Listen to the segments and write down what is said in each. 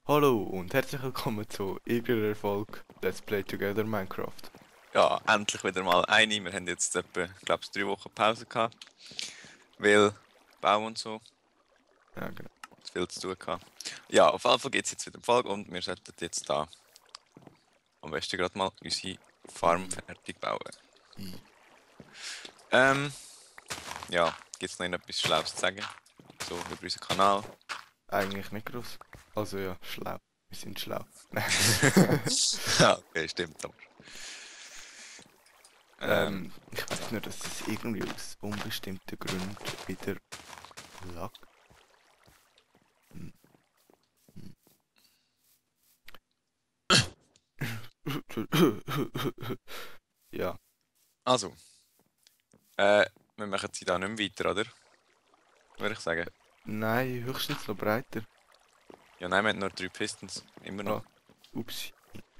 Hallo und herzlich willkommen zu irgendeiner Folge Let's Play Together Minecraft. Ja, endlich wieder mal eine. Wir haben jetzt etwa, glaube ich, 3 Wochen Pause gehabt. Weil Bau und so, Ja, genau. viel zu tun gehabt. Ja, auf jeden Fall geht es jetzt wieder in die Folge und wir sollten jetzt da am besten gerade mal unsere Farm fertig bauen. I. Ja, gibt es noch etwas Schlaues zu sagen? So über unseren Kanal. Eigentlich nicht groß. Also ja, schlau. Wir sind schlau. Ja, okay, stimmt aber. Ich weiß nur, dass es irgendwie aus unbestimmten Gründen wieder lag. Ja. Also, wir machen sie da nicht mehr weiter, oder? Würde ich sagen. Nein, höchstens noch breiter. Ja, nein, wir haben nur 3 Pistons. Immer noch. Ups,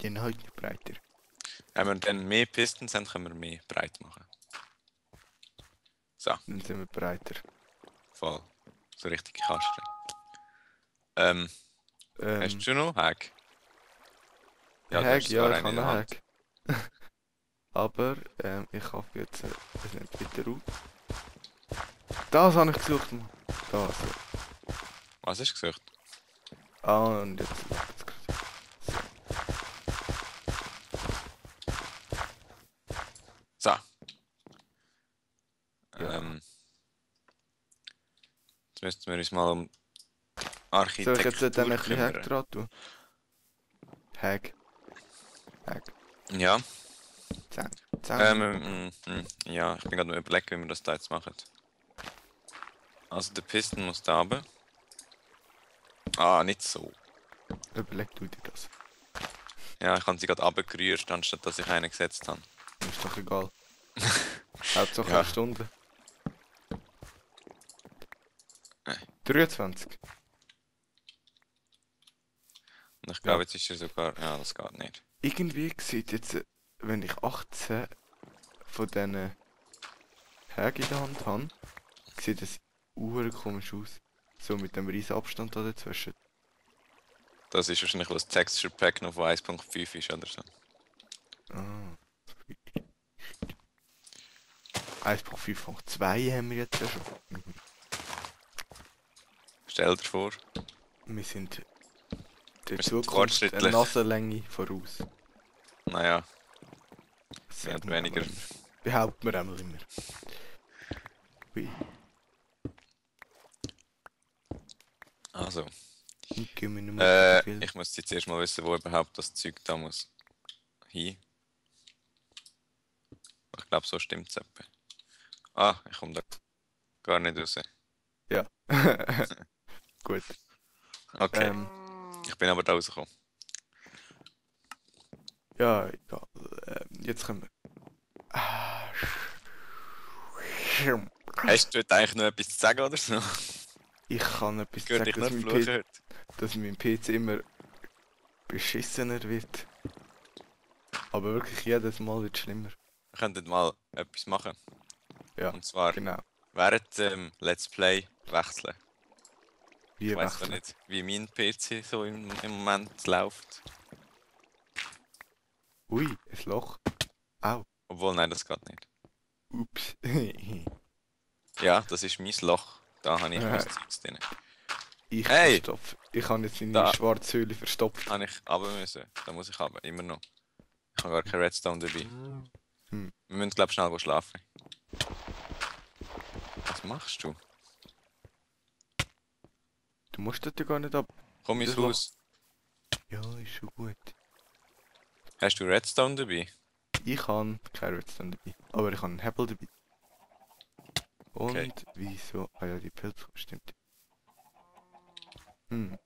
den halt nicht breiter. Wenn wir dann mehr Pistons haben, können wir mehr breit machen. So. Dann sind wir breiter. Voll. So richtig Kasten. Hast du noch Hack? Ja, du Hack, hast ja, sogar ich einen habe in der einen Hand. Hack. Aber ich habe jetzt es nimmt wieder auf. Das habe ich gesucht. Mann. Das. Was hast du gesucht? Ah, und jetzt. So. Ja. Jetzt müssten wir uns mal um Soll ich jetzt Architektur dann ein bisschen Hack kümmern. dran tun? Hack. Hack. Ja. Zack. Zack. Ja, ich bin gerade mal überlegen, wie wir das da jetzt machen. Also der Piston muss da runter. Ah, nicht so. Überleg du dir das. Ja, ich habe sie gerade runtergerührt, anstatt dass ich einen gesetzt habe. Ist doch egal. Hauptsache Ja. eine Stunde. Nein. 23. Und ich Ja. glaube, jetzt ist er sogar... Ja, das geht nicht. Irgendwie sieht jetzt, wenn ich 18 von diesen Hack in der Hand habe, sieht es komisch aus. So mit dem riesen Abstand da dazwischen. Das ist wahrscheinlich, was das Texture Pack noch von 1.5 ist oder so. Ah. 1.5.2 haben wir jetzt ja schon. Stell dir vor. Wir sind der Wir sind Zukunft fortschrittlich. eine Nasenlänge voraus. Naja, Sagt mehr man oder weniger. einmal immer. Behaupten wir einmal immer. Ui. Also, Gehen wir nicht mehr so viel. ich muss jetzt erst mal wissen, wo überhaupt das Zeug da muss hin. Ich glaube, so stimmt es etwa. Ah, ich komme da gar nicht raus. Ja. Gut. Okay, ich bin aber da rausgekommen. Ja, egal. Jetzt können wir. Hast du dort eigentlich noch etwas zu sagen oder so? Ich kann etwas Gehört sagen, dich nur fluchen heute. dass mein PC immer beschissener wird. Aber wirklich jedes Mal wird es schlimmer. Wir könnten mal etwas machen. Ja, Und zwar genau. während dem Let's Play wechseln. Wie Ich weiß wechseln. nicht, wie mein PC so im Moment läuft. Ui, ein Loch. Au. Obwohl, nein, das geht nicht. Ups. Ja, das ist mein Loch. Da habe ich mein Zeugs drin. Ich Hey! verstopfe. Ich habe jetzt seine Da. schwarze Höhle verstopft. Habe ich runter müssen. Da muss ich runter, immer noch. Ich habe gar kein Redstone dabei. Hm. Wir müssen, glaube ich, schnell schlafen. Was machst du? Du musst dort ja gar nicht ab. Komm ins Das Loch. Haus. Ja, ist schon gut. Hast du Redstone dabei? Ich habe kein Redstone dabei. Aber ich habe einen Hebel dabei. Und Okay. wieso? Ah ja, die Pilze, stimmt. Hm.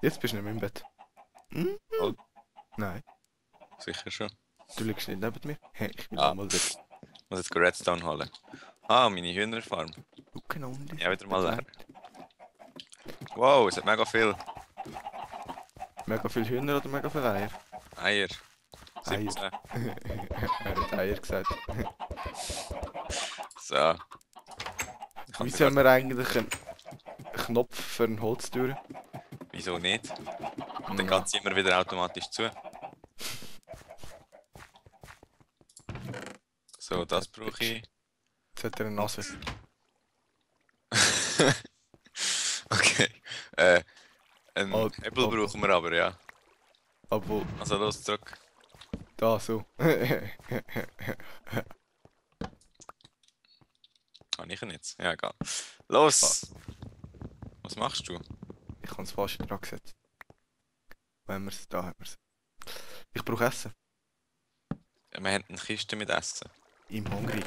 Jetzt bist du nicht mehr im Bett. Hm? Oh. Nein, Sicher schon. du liegst nicht neben mir. Hey, ich bin Ah. mal dort. Ich muss jetzt Redstone holen. Ah, meine Hühnerfarm. Gucken unten. Ja, wieder mal leer. Wow, es hat mega viel Mega viel Hühner oder mega viel Eier? Eier. Eier. 17. Er hat Eier gesagt. So. Wieso haben wir eigentlich einen Knopf für eine Holztür? Wieso nicht? Dann Ja. geht sie immer wieder automatisch zu. So, das brauche ich. Jetzt hat er eine Nase. Okay. Einen Oh, Hebel oh. brauchen wir aber, ja. Aber Also los, zurück. da so. Kann ich ihn jetzt? Ja, egal. Los! Was machst du? Ich habe es fast dran gesetzt. Wenn wir es, da haben wir es. Ich brauche Essen. Wir haben eine Kiste mit Essen. Im Hungry.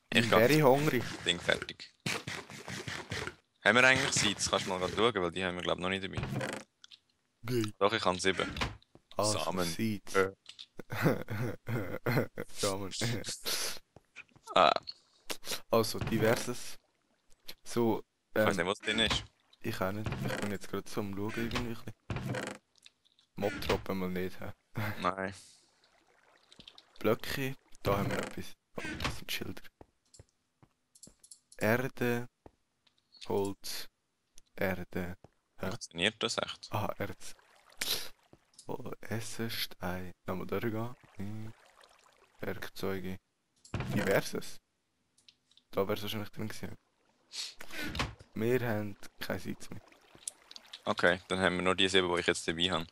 Ich Ich very hungry. Ding fertig. Haben wir eigentlich Seeds? Kannst du mal gerade schauen, weil die haben wir glaube ich noch nicht dabei. Geil. Doch, ich habe 7. Also, Samen. Seeds. Samen. Ah, Also, diverses. So, ich weiß nicht, was drin ist. ich auch nicht. Ich bin jetzt gerade so am Schauen irgendwie. Mob droppen wir nicht. He? Nein. Blöcke, da haben wir etwas. Oh, das sind Schilder. Erde, Holz, Erde. Funktioniert das echt? Ah, Erz. Oh, Essen, Stein. Nochmal durchgehen. Werkzeuge. Diverses. Da wäre es wahrscheinlich drin gewesen. Wir haben kein Sitz mehr. Okay, dann haben wir nur die 7, die ich jetzt dabei habe.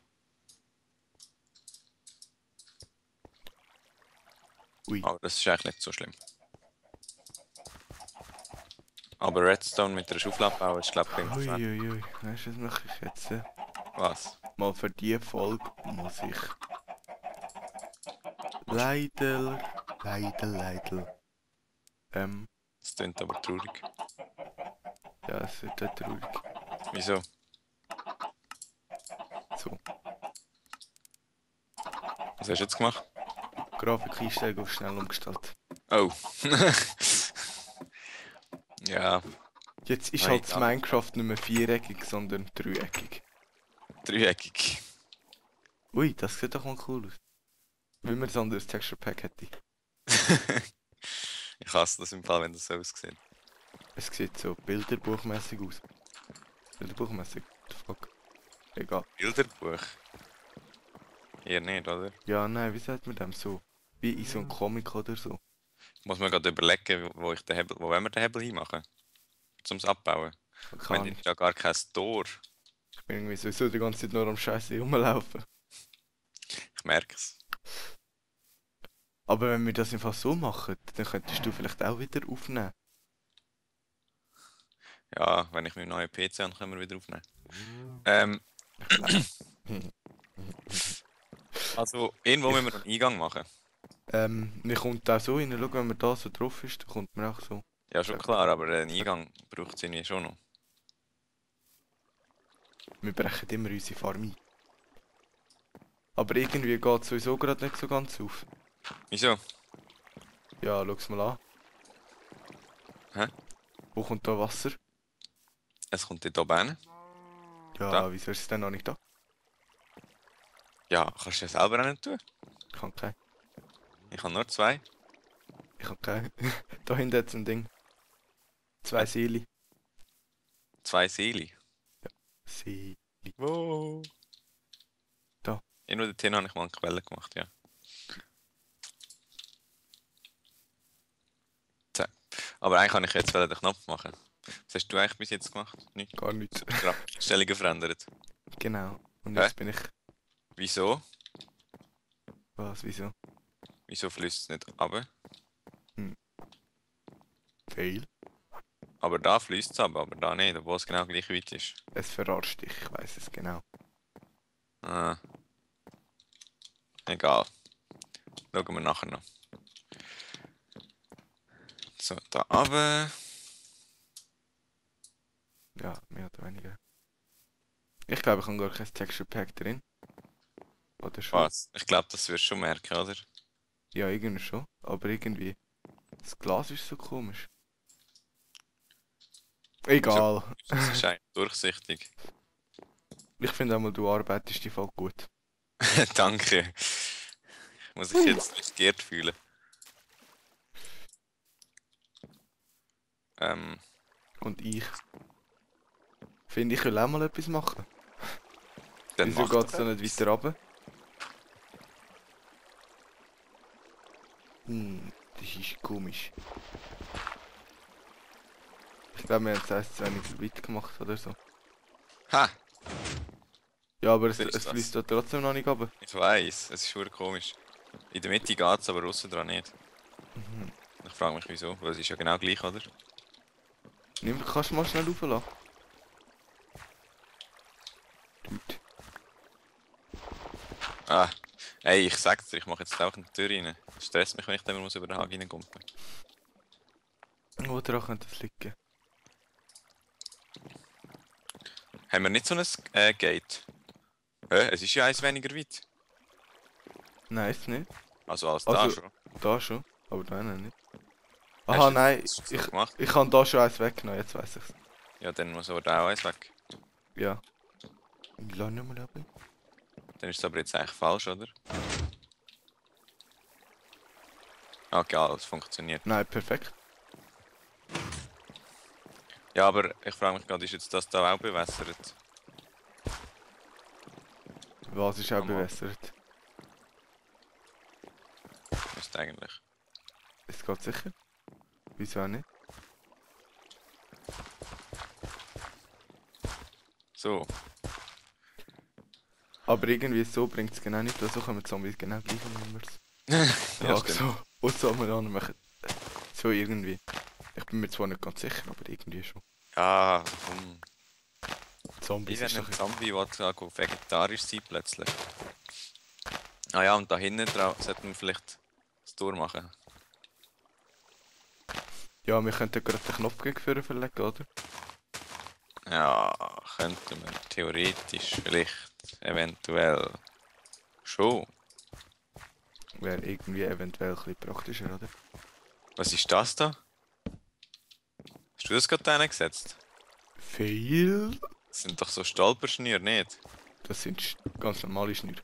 Ui. Aber das ist eigentlich nicht so schlimm. Aber Redstone mit der Schaufel abbauen ist glaube ich irgendwas. Uiuiui. Weißt du, was mache ich jetzt? Was? Mal für die Folge muss ich. Leider. Das klingt aber traurig. Ja, es wird auch traurig. Wieso? So. Was hast du jetzt gemacht? Grafik einsteigen auf schnell umgestaltet. Oh. Ja, Jetzt ist Nein, halt das ja. Minecraft nicht mehr viereckig, sondern dreieckig. dreieckig. Ui, das sieht doch mal cool aus. Wie man so ein anderes Texture Pack hätte. Ich hasse das im Fall, wenn das so aussieht. Es sieht so bilderbuchmäßig aus. Bilderbuchmäßig? What the fuck? Egal. Bilderbuch? Eher nicht, oder? Ja, nein, wie sagt man dem so? Wie in so einem Comic oder so. Ich muss mir gerade überlegen, wo wollen wir den Hebel hinmachen? Zum Abbauen. Wir Kann haben ich. jetzt ja gar kein Tor. Ich bin irgendwie sowieso die ganze Zeit nur am Scheiße rumlaufen. Ich merke es. Aber wenn wir das einfach so machen, dann könntest du vielleicht auch wieder aufnehmen. Ja, wenn ich meinen neuen PC habe, können wir wieder aufnehmen. Ich glaube. Also, irgendwo müssen wir einen Eingang machen. Mir kommt auch so rein, schau, wenn man da so drauf ist, dann kommt man auch so. Ja, schon klar, aber einen Eingang braucht es irgendwie schon noch. Wir brechen immer unsere Farm ein. Aber irgendwie geht es sowieso gerade nicht so ganz auf. Wieso? Ja, schau's mal an. Hä? Wo kommt da Wasser? Es kommt dort oben hin. Ja, Da. wieso ist es denn noch nicht da? Ja, kannst du das selber auch nicht tun? Ich kann kein. Ich habe nur 2. Ich kann kein. Da hinten hat es ein Ding. 2 Seele. 2 Seele. Seele. Wo? Da. Irgendwo dorthin habe ich mal eine Quelle gemacht, ja. So. Aber eigentlich kann ich jetzt den Knopf machen. Was hast du eigentlich bis jetzt gemacht? Nicht? Gar nichts. Stellungen verändert. Genau. Und Hä? jetzt bin ich. Wieso? Was, wieso? Wieso fließt es nicht runter? Fail. Aber da fließt es aber da nicht, obwohl es genau gleich weit ist. Es verarscht dich, ich weiß es genau. Ah. Egal. Schauen wir nachher noch. So, da runter. Ja, mehr oder weniger. Ich glaube, ich habe gar kein Texture Pack drin. Oder schon? Was? Ich glaube, das wirst du schon merken, oder? Ja, irgendwie schon. Aber irgendwie. Das Glas ist so komisch. Egal. Das ist eigentlich durchsichtig. Ich finde auch mal, du arbeitest die Fall gut. Danke. Ich muss mich jetzt nicht geehrt fühlen. Ähm, Und ich finde, ich will auch mal etwas machen. dann Wieso mach geht doch es da nicht etwas. weiter runter? Das ist komisch. Ich glaube, wir haben es erst zu wenig weit gemacht oder so. Ha! Ja, aber So ist es fließt das. da trotzdem noch nicht runter. Ich weiß, es ist schon komisch. In der Mitte geht's, aber außen dran nicht. Mhm. Ich frage mich wieso, weil es ist ja genau gleich, oder? Kannst du mal schnell rauflassen? Dude. Ah, ey, ich sag's dir, ich mache jetzt auch in die Tür rein. Es stresst mich, wenn ich dann immer über den Haken reingumpen. Wo dran könnte es liegen? Haben wir nicht so ein Gate? Es ist ja eins weniger weit. Nein, ist nicht. Also als da Also, schon. da schon, aber da nicht. Hast Aha, du nein, das so gemacht? ich habe da schon eins weggenommen, jetzt weiß ich's. Ja, dann muss aber da auch eins weg. Ja. Lass nicht mal ab. Dann ist es aber jetzt eigentlich falsch, oder? Okay, alles funktioniert. Nein, perfekt. Ja, aber ich frage mich gerade, ist jetzt das da auch bewässert? Was ist auch Mal. bewässert? Müsste eigentlich. Es geht sicher. Wieso auch nicht? So. Aber irgendwie so bringt es genau nicht, weil so kommen Zombies genau gleich Nummers. Ja, stimmt. so. Und so wir machen. So irgendwie. Ich bin mir zwar nicht ganz sicher, aber irgendwie schon. Ja, komm. Zombies Wie ist wenn ein doch... Zombie will vegetarisch sein plötzlich. Ah ja, und da hinten drauf sollten wir vielleicht das Tor machen. Ja, wir könnten gerade den Knopf gegen vorne verlegen, oder? Ja, könnten wir theoretisch vielleicht, eventuell schon. Wäre irgendwie eventuell ein bisschen praktischer, oder? Was ist das da? Hast du das gerade reingesetzt? Viel? Das sind doch so Stolperschnüre, nicht? Das sind ganz normale Schnüre.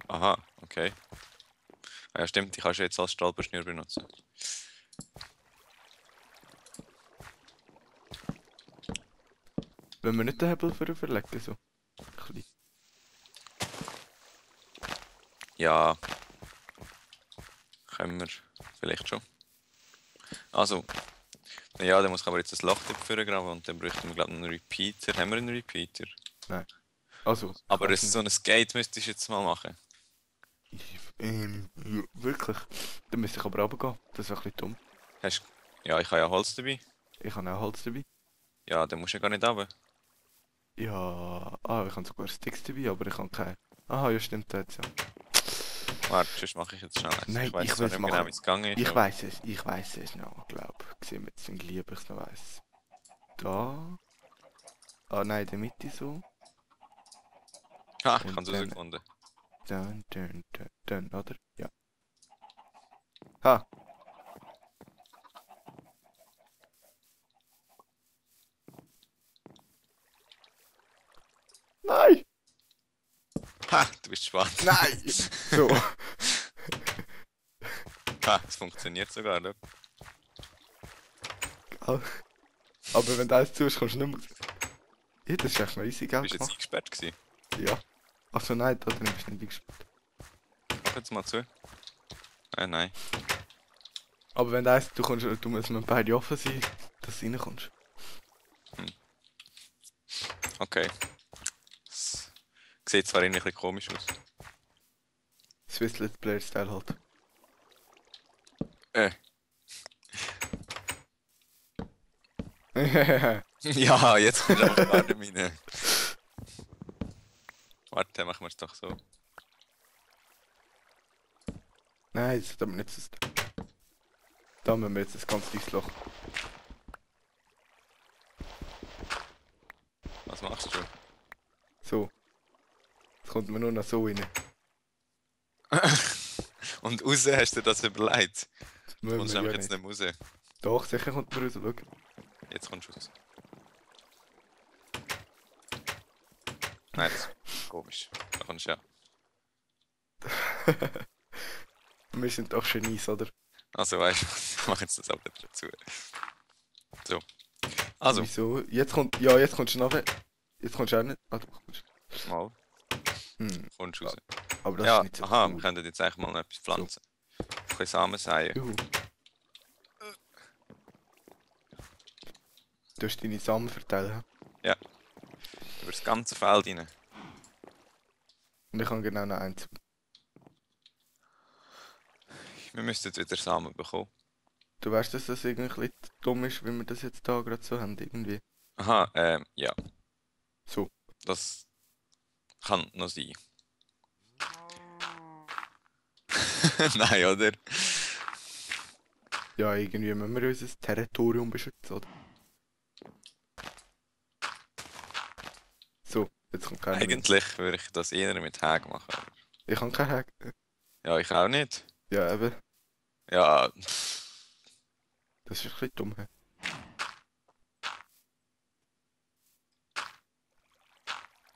Aha, okay. Ah ja, stimmt, die kannst du jetzt als Stolperschnür benutzen. Wenn wir nicht den Hebel vorne verlegen, so. Ein bisschen. Ja, können wir vielleicht schon. Also, ja, dann muss ich aber jetzt das Loch dafür graben und dann bräuchten wir glaube ich einen Repeater. Haben wir einen Repeater? Also. Aber ich weiss so ein Gate müsstest du jetzt mal machen. ja, wirklich. Dann müsste ich aber runtergehen. Das wäre ein bisschen dumm. Hast... Ja, ich habe ja Holz dabei. Ich habe auch Holz dabei. Ja, dann musst du ja gar nicht runter. Ja, ich habe sogar Sticks dabei, aber ich habe keine. Aha, ja stimmt, da jetzt ja. Warte, sonst mache ich jetzt schnell eins. Nein, Ich weiß ich zwar will's nicht mehr machen. genau, wie es gegangen ist. Ich aber- weiß es noch, glaub. Sehen wir jetzt, wie lieb ich es noch weiss. Da. Ah nein, in der Mitte so. Ha, ich Und habe es dann- herausgefunden. Dann, oder? Ja. Ha! Nein! Ha, du bist spannend. Nein! So. Ha, es funktioniert sogar, ne? Aber wenn du eins tust, kommst du nicht mehr. Ja, das ist echt noch easy, gell? Bist du jetzt gemacht. eingesperrt gewesen? Ja. Achso, nein, da drin bist du nicht eingesperrt. Mach jetzt mal zu. Nein. Aber wenn du eins, du musst mit beide offen sein, dass du reinkommst. Okay. Es sieht zwar irgendwie ein bisschen komisch aus. Swiss Let's Player Style halt. Ja, jetzt kommt einfach gar nicht rein. Warte, machen wir es doch so. Nein, das ist aber nicht so. Da müssen wir jetzt das ganz tiefes Loch. Was machst du? So. Jetzt kommt man nur noch so rein. Und raus hast du dir das überlegt? Du Müssen kommst wir einfach ja jetzt nicht. nicht mehr raus. Doch, sicher kommt man raus, schau. Jetzt kommst du raus. Nein, das ist komisch. Da kommst du ja. Wir sind doch Genies, oder? Also weißt du, ich mache jetzt das aber dazu. So. Also, Wieso? Jetzt kommt. Ja, jetzt kommst du nachher. Jetzt kommst du auch nicht. Ah, du kommst. mal, Kommst raus. Aber das Ja, ist nicht so aha, wir cool. könnten jetzt eigentlich mal noch etwas pflanzen. Ein bisschen Samen säen. Juhu. Du hast deine Samen verteilen. Über das ganze Feld rein. Und ich habe genau noch eins. Wir müssten wieder Samen bekommen. Du weißt, dass das irgendwie ein bisschen dumm ist, wie wir das jetzt da gerade so haben, irgendwie. Aha, ja. So. Das kann noch sein. Nein, oder? Ja, irgendwie müssen wir unser Territorium beschützen, oder? So, jetzt kommt keiner mehr. Eigentlich würde ich das eher mit Hack machen. Aber Ich habe keinen Hack. ja, ich auch nicht. Ja, eben. Ja, Das ist ein bisschen dumm. Hä?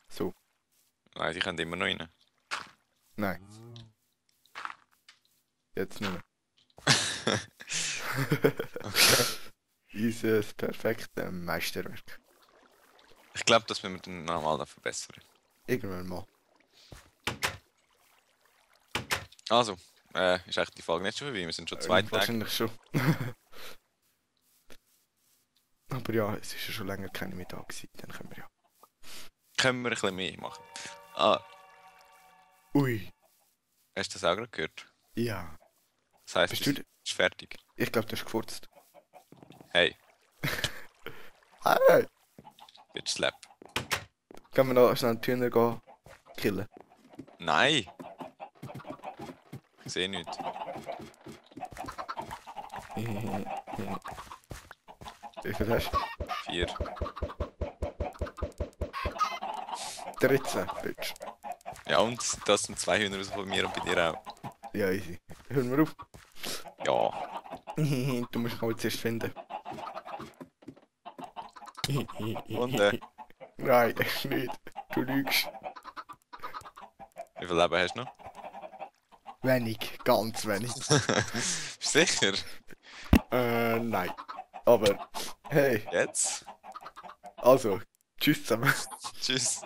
So, nein, die können immer noch rein. nein. Jetzt nicht mehr. Okay. Unser perfektes Meisterwerk. Ich glaube, das müssen wir dann nochmal noch verbessern. Irgendwann mal. Also, ist eigentlich die Folge nicht schon vorbei? Wir sind schon 2 Tage. Wahrscheinlich schon. Aber ja, es ist ja schon länger keine Mittag gewesen. Dann können wir ja. Können wir ein bisschen mehr machen. Ah, Ui. hast du das auch gerade gehört? Ja. Das heisst, Bist es du... ist fertig. Ich glaube, du hast gefurzt. Hey, Hey! bitch slap. Können wir noch schnell die Hühner gehen killen? Nein! Ich sehe nichts. Wie viel hast du? 4. 13, Bitch. Ja, und das sind 2 Hühner von mir und bei dir auch. Ja, easy. Hör mal auf. Ja. Du musst mich mal zuerst finden. Und Nein, nicht. Du lügst. wie viel Leben hast du noch? Wenig, ganz wenig. Bist du sicher? Nein. Aber, hey, Jetzt? also, tschüss zusammen. Tschüss.